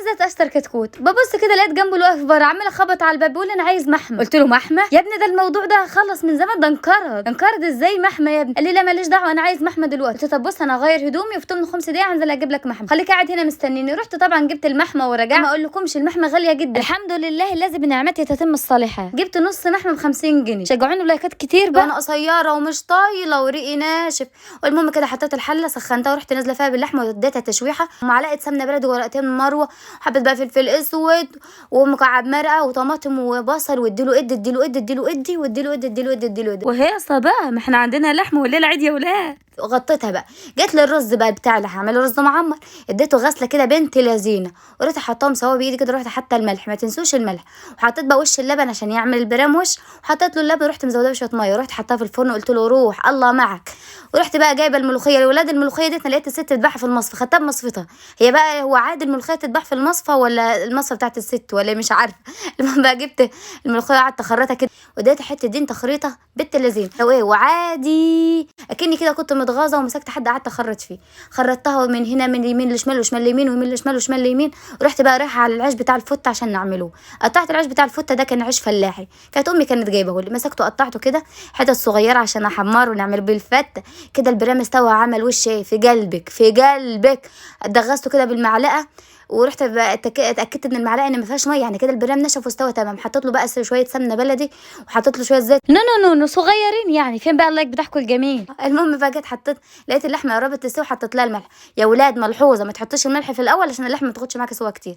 نزلت اشتر كتكوت. ببص كده لقيت جنبه اللي واقف بره عمال اخبط على الباب بيقول انا عايز محمى. قلت له محمى يا ابني؟ ده الموضوع ده خلص من زمان، ده انقرض. انقرض ازاي محمى يا ابني؟ قال لي لا ماليش دعوه انا عايز محمى دلوقتي. قلت طب بص انا هغير هدومي وفي 8 5 دقايق هنزل اجيب لك محمى، خليك قاعد هنا مستنيني. رحت طبعا جبت المحمى ورجعت. ما اقولكمش المحمى غالية جدا، الحمد لله الذي بنعمته تتم الصالحات. جبت نص محمى ب 50 جنيه. شجعوني بلايكات كتير بقى، انا قصيرة ومش طايله وريقي ناشف. والمهم كده حطيت الحلة سخنتها ورحت نازله فيها باللحمه واديتها تشويحه ومعلقة سمنه بلدي وورقتين مروه وحبه بقى فلفل اسود ومكعب مرقه وطماطم وبصل، واديله ادي اديله ادي اديله ادي واديله ادي اديله ادي اديله ادي. وهيصه بقى، ما احنا عندنا لحم والليلة عيد يا ولاد. غطيتها بقى. جت للرز بقى بتاع اللي هعمله رز معمر، اديته غسله كده بنت لذينه ورحت حطاهم سوا بايدي كده، رحت حاطه الملح ما تنسوش الملح، وحطيت بقى وش اللبن عشان يعمل البرام وش، وحطيت له اللبن ورحت مزوداه بشوية مية ورحت حطاها في الفرن وقلت له روح الله معك. ورحت بقى جايبه الملوخية لولاد. الملوخية ديت انا لقيت الست بتبيعها في المصفى، خدتها بمصفتها. هي بقى هو عادي الملوخية تتباع في المصفى ولا المصفى بتاعت الست ولا مش عارفه. المهم بقى جبت الملوخية قعدت اخرطها كده واديتها حتة دين تخريطه بنت لذينه لو ايه، وعادي اكني كده كنت متغاظه ومسكت حد قعدت اخرط فيه. خرطتها من هنا من يمين لشمال وشمال ليمين ويمين لشمال وشمال ليمين. ورحت بقى رايحة على العيش بتاع الفته عشان نعمله. قطعت العيش بتاع الفته ده، كان عيش فلاحي كانت امي كانت جايبه لي، مسكته قطعته كده حتت صغيرة عشان احمره ونعمل بيه الفته كده. البرام استوى عمل وش ايه في قلبك في قلبك. دغسته كده بالمعلقه ورحت اتاكدت من المعلقة ان ما فيهاش مية، يعني كده البرام نشف واستوى تمام. حطيت له بقى شوية سمنه بلدي وحطيت له شوية زيت. no no no no صغيرين يعني، فين بقى ال like بتاعكم الجميل؟ المهم بقى جيت حطيت لقيت اللحمة قربت تستوي حطيت لها الملح. يا ولاد ملحوظة ما تحطيش الملح في الاول عشان اللحمة ما تاخدش معاك سوا كتير.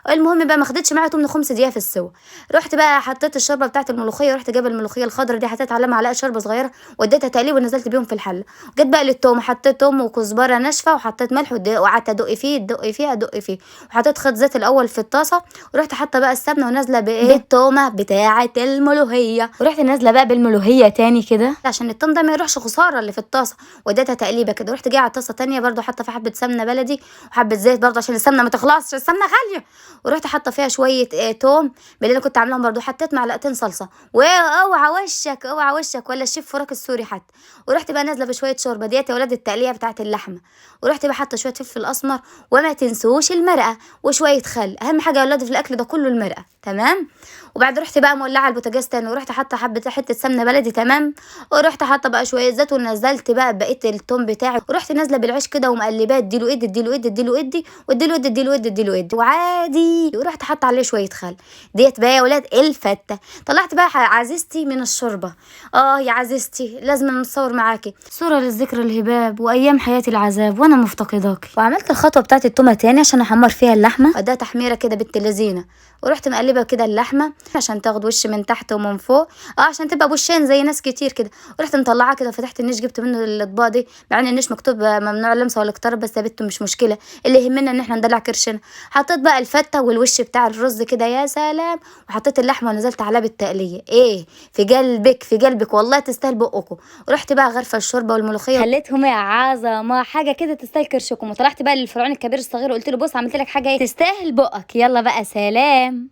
المهم بقى ما خدتش معايا 8 5 دقايق في السوا. رحت بقى حطيت الشوربة بتاعت الملوخية، رحت جايبه الملوخية الخضراء دي حطيت عليها معلقه شوربة صغيرة واديتها تقليب ونزلت بيهم في الحلة. جيت بقى للتوم، حطيت توم وكزبره ناشفة وحطيت ملح وقعدت ادق فيه ادق فيه ادق فيه، وحطيت خيط زيت الاول في الطاسه ورحت حاطه بقى السمنة ونازلة بايه بالتومه بتاعه الملوخية، ورحت نازله بقى بالملوخيه تاني كده عشان التوم ده ما يروحش خسارة اللي في الطاسه، واديتها تقليبه كده. رحت جاية على الطاسه تانية برده حاطه فيها حبه سمنه بلدي وحبه زيت برده عشان السمنة ما تخلصش، السمنة غالية. ورحت حاطه فيها شوية توم باللي انا كنت عاملاهم برده، حطيت معلقتين صلصه، واوعى وشك اوعى وشك ولا الشيف فراك السوري حتى. ورحت بقى نازله بشوية شوربة ديت يا ولاد التقليه بتاعه اللحمة، ورحت بقى حاطه شوية فلفل اسمر وما تنسوش المرقه وشوية خل، اهم حاجة يا ولاد في الاكل ده كله المرقه تمام. وبعد رحت بقى مولعه البوتاجاز تاني ورحت حاطه حبه حتة سمنه بلدي تمام، ورحت حاطه بقى شوية زيت ونزلت بقى بقية التوم بتاعي، ورحت نازله بالعيش كده ومقلباه اديله ادي اديله ادي اديله ادي واديله ادي اديله ادي اديله ادي وعادي. ورحت حاطه عليه شوية خل ديت بقى يا ولاد الفته. طلعت بقى عزيزتي من الشوربة، يا عزيزتي لازم نتصور معاكي صوره للذكرى الهباب وايام حياتي العذاب وانا مفتقداكي. وعملت الخطوة بتاعت التومه تاني عشان احمر فيها اللحمة، اديها تحميره كده بنت لذينه، ورحت مقلبه كده اللحمة عشان تاخد وش من تحت ومن فوق، عشان تبقى بوشين زي ناس كتير كده. ورحت مطلعه كده فتحت النيش جبت منه الاطباق دي، مع ان النيش مكتوب ممنوع اللمسة ولا الاقتراب، بس يا بنت مش مشكلة، اللي يهمنا ان احنا ندلع كرشنا. حطيت بقى الفته والوش بتاع الرز كده يا سلام، وحطيت اللحمة ونزلت عليها بالتقليه، ايه في قلبك في قلبك والله تستاهل بقكم. ورحت بقى غرفة الشوربة والملوخيه خليتهم يا عظمه حاجة كده تستاهل كرشكم. وطلعت بقى للفرعون الكبير الصغير وقلت له بص عملت لك حاجة ايه تستاهل بقك، يلا بقى سلام.